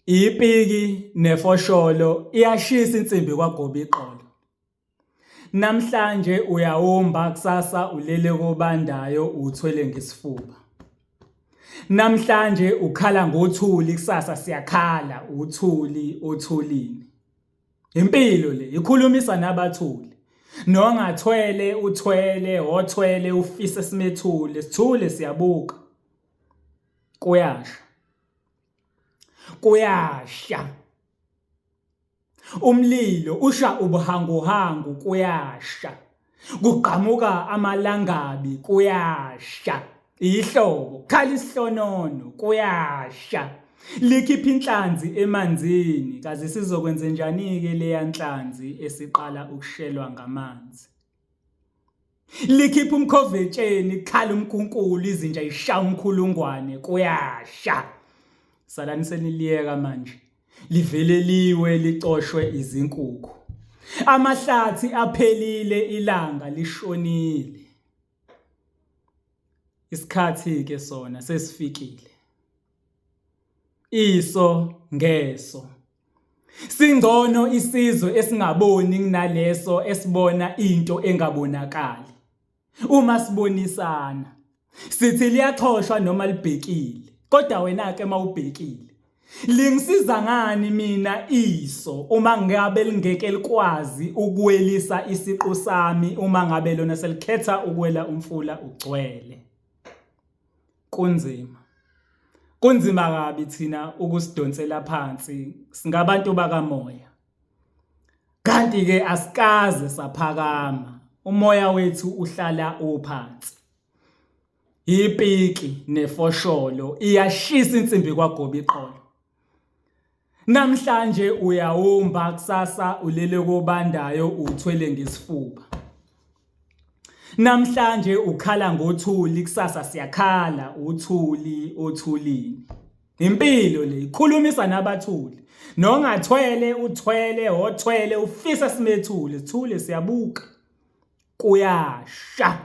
Ipiki nefosholo iyashisa insimbi kwagoba iqolo. Namhlanje uyawumba kusasa ulele kobandayo uthwele ngesifuba. Namhlanje ukhala ngothuli kusasa siyakhala uthuli othulini. Impilo le ikhulumisa nabathuli. Nongathwele uthwele, othwele ufise simethule, sithule siyabuka. Kuyasha. Kuyasha. Umlilo usha ubuhanguhangu kuyasha. Kugqamuka amalangabi kuyasha. Ihlobo khala isihlonono kuyasha. Likhipha inhlanzi emanzini kaze sizokwenze njani-ke leya nhlanzi esiqala ukushelwa ngamanzi. Likhipha umkhovetsheni khala umkunkulu izinja ishaya umkhulungwane kuyasha. Salani seniliyeka manje. Livele liwe licoshwe izinkukhu. Amahlathi aphelile ilanga lishonile. Isikhathi ke sona sesifikile. Iso ngeso. Singcono isizwe esingaboni kunaleso esibona into engabonakali. Uma sibonisana sithi liyaxhoshwa noma libhekile, kodwa wena ke mawubhekile lingisiza ngani mina iso uma ngabe lingeke likwazi ukuwelisa isiqu sami uma ngabe lona selikhetha ukuwela umfula ugcwele? Kunzima. Kunzima kabi thina ukusidonsela phansi singabantu bakamoya. Kanti ke asikaze saphakama, umoya wethu uhlala uphansi. Ipiki nefosholo iyashisa insimbi kwagoba iqolo. Namhlanje uyawumba kusasa ulele kobandayo uthwele ngesifuba. Namhlanje ukhala ngothuli kusasa siyakhala uthuli othulini. Impilo le ikhulumisa nabathuli. Nongathwele uthwele othwele ufisa simethule sithule siyabuka. Kuyasha.